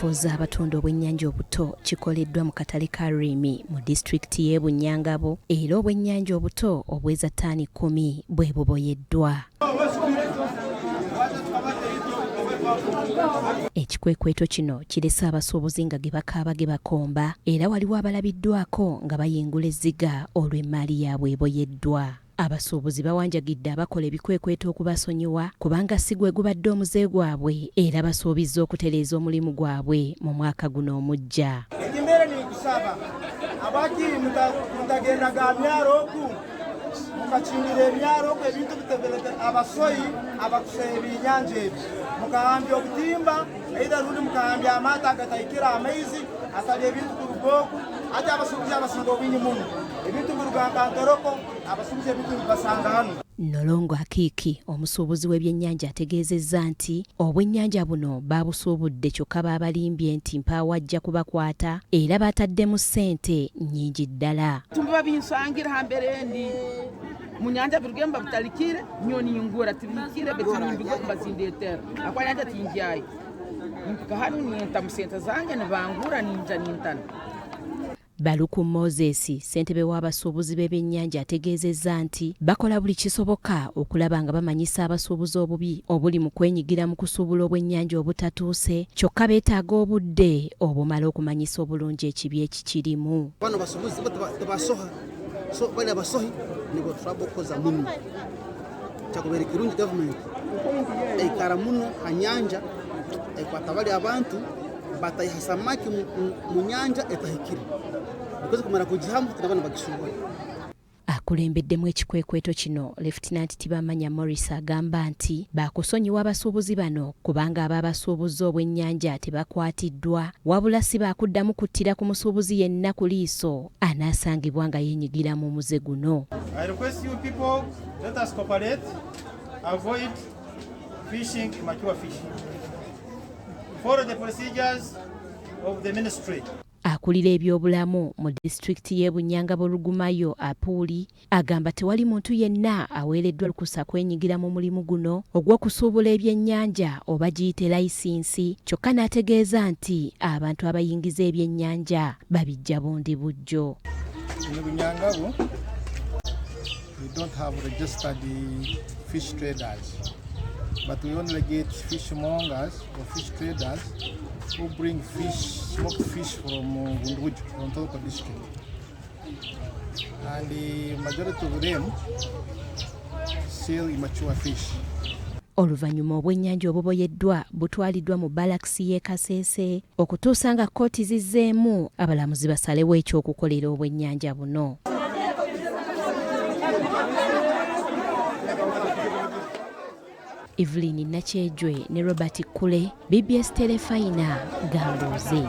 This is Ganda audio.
Okufooza abatunda obwennyanja obuto kikoleddwa mu katale ka Rimi mu disitulikiti y'e Bunyangabu era obwennyanja obuto obweza ttaani 10 bwe buboyeddwa. Ekikwekweto kino kirese abasuubuzi nga ge bakaaba ge bakomba era waliwo abalabiddwako nga bayingula ezziga olw'emmaali yaabwe eboyeddwa. Abasuubuzi bawanjagidde abakola ebikwekweto okubasonyiwa kubanga si gwe gubadde omuze gwabwe era basuubizza okutereeza omulimu gwabwe mu mwaka guno omuggya. Ekimbeere ninkusaba abaki mutagenda ga myaro oku mukakindira emyaro oku ebintu bitebelete abasoyi abakusoya ebinyanja ebi mukahambya obutimba either rundi mukahambya amaato agatahikire amaizi atali ebintu kuruga oku ati abasuubuzi abasinga obwingi muno ebintu biruga nka Ntoroko abasuubuzi ebintu nibibasanga hanu. Nolongo Akiiki omusuubuzi w'ebyennyanja ategeezezza nti obwennyanja buno baabusuubudde kyokka baabalimbye nti mpaawo ajja kubakwata era baataddemu ssente nnyingi ddala. Tumba babinsangira hambere ndi mu nyanja birugemu babitalikire nyowe ningura tibihikire baitu nimbigura nibazindetera ahakuba nyanja tingyayo nimpika hanu nintamu sente zange nibangura ninja nintana. Baluku Moses, ssentebe w'abasuubuzi b'ebyennyanja ategeezezza nti bakola buli kisoboka okulaba nga bamanyisa abasuubuzi obubi obuli mu kwenyigira mu kusuubula obwennyanja obutatuuse kyokka beetaaga obudde obumala okumanyisa obulungi ekibi ekikirimu. Bano basuubuzi bo tebasoha so bali abasohi nibo turabokoza muno kyakubaire kirungi gavumenti eikara muno ha nyanja ekwata bali abantu bataiha samaki mu nyanja etahikire because kumara kugihamu nabo nibagisubura. Akulembeddemu ekikwekweto kino Lefutinanti Tibamanya Morris agamba nti baakusonyiwa abasuubuzi bano kubanga ababasuubuzza obwennyanja tebakwatiddwa wabula si baakuddamu kuttira ku musuubuzi yenna ku liiso anaasangibwa nga yeenyigira mu muze guno. I request you people, let us cooperate, avoid fishing immature fish. Follow the procedures of the ministry. Akulira ebyobulamu mu disitulikiti y'e Bunyangabo Rugumayo Apuuli agamba tewali muntu yenna aweereddwa lukusa kwenyigira mu mulimu guno ogw'okusuubula ebyennyanja oba giyite layisinsi kyokka n'ategeeza nti abantu abayingiza ebyennyanja babijja bundi bujjo. In Bunyangabo, we don't have registered fish traders, but we only get fishmongers or fish traders who bring fish, smoked fish from Bundibugyo, from Ntoroko district. And the majority of them sell immature fish. Oluvannyuma obwennyanja obuboyeddwa butwaliddwa mu balakisi y'e Kasese okutuusa nga kkooti zizzeemu abalamuzi basalewo eky'okukolera obwennyanja buno. Evelyn Nakyejwe ne Robert Kule, BBS Terefayina, Gambuuze.